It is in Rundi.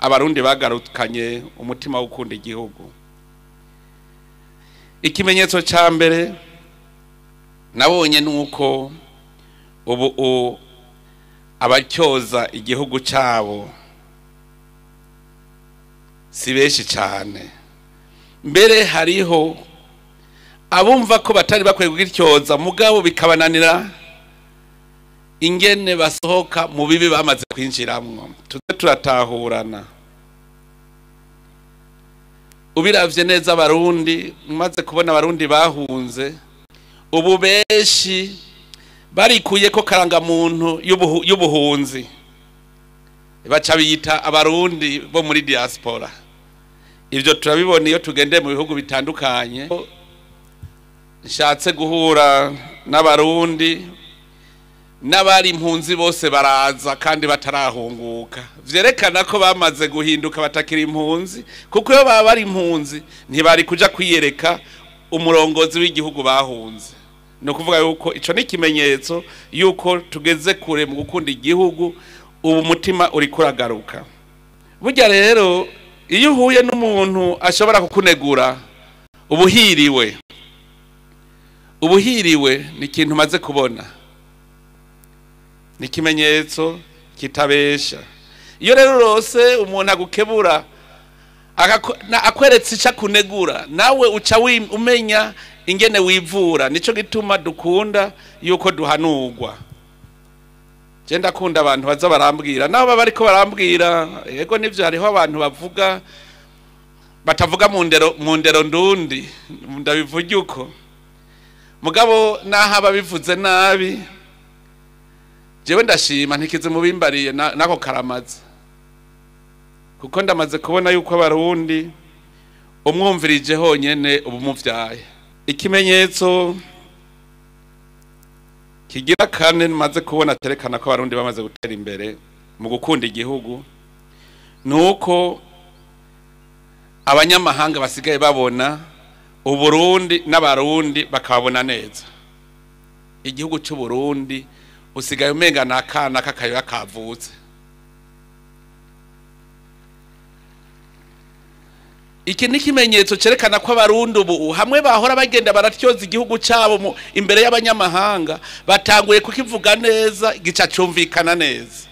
abarundi bagarukanye umutima wo gukunda igihugu. Ikimenyetso ca mbere nabonye nuko ubu abatyoza igihugu cabo si benshi cyane. Mbere hariho abumva ko batari bakwiye kugityoza mugabo bikabananira ingene basohoka mu bibi bamaze kwinjiramwo. Tuze turatahurana. Ubiravye neza abarundi, umaze kubona abarundi bahunze ubu benshi barikuye ko karangamuntu y'ubuhunzi, baca biyita abarundi bo muri diaspora. Ivyo turabibona iyo tugendeye mu bihugu bitandukanye. Nshatse guhura n'abarundi n'abari impunzi bose baraza kandi batarahunguka, vyerekana ko bamaze guhinduka batakiri impunzi, kuko iyo baba bari impunzi ntibari kuja kwiyereka umurongozi w'igihugu bahunze. Ni ukuvuga yuko ico ni ikimenyetso yuko tugeze kure mu gukunda igihugu, ubu mutima uri kuragaruka. Burya rero iyo uhuye n'umuntu ashobora kukunegura ubuhiriwe, ubuhiriwe ni ikintu umaze kubona, ni ikimenyetso kitabesha. Iyo rero rose umuntu agukebura akweretse ico akunegura, nawe uca umenya ingene wivura. Nico gituma dukunda yuko duhanurwa. Je ndakunda abantu baza barambwira, nabo baba bariko barambwira yego nivyo, hariho abantu bavuga batavuga mu ndero ndundi, ndabivuga uko mugabo naho ababivuze nabi jewe ndashima ntikize mubimbariye nako karamaze, kuko ndamaze kubona yuko abarundi umwumvirije honyene ubu muvyaye. Ikimenyetso kigira kane maze kubona terekana ko abarundi bamaze gutera imbere mu gukunda igihugu nuko abanyamahanga basigaye babona Uburundi n'abarundi bakabona neza. Igihugu cy'u Burundi usigaye umenga nakana kakayoya kavutse. Iki ni ikimenyetso cerekana ko abarundi ubu hamwe bahora bagenda baratyoza igihugu cyabo imbere y'abanyamahanga batanguye kukivuga neza, gica cumvikana neza.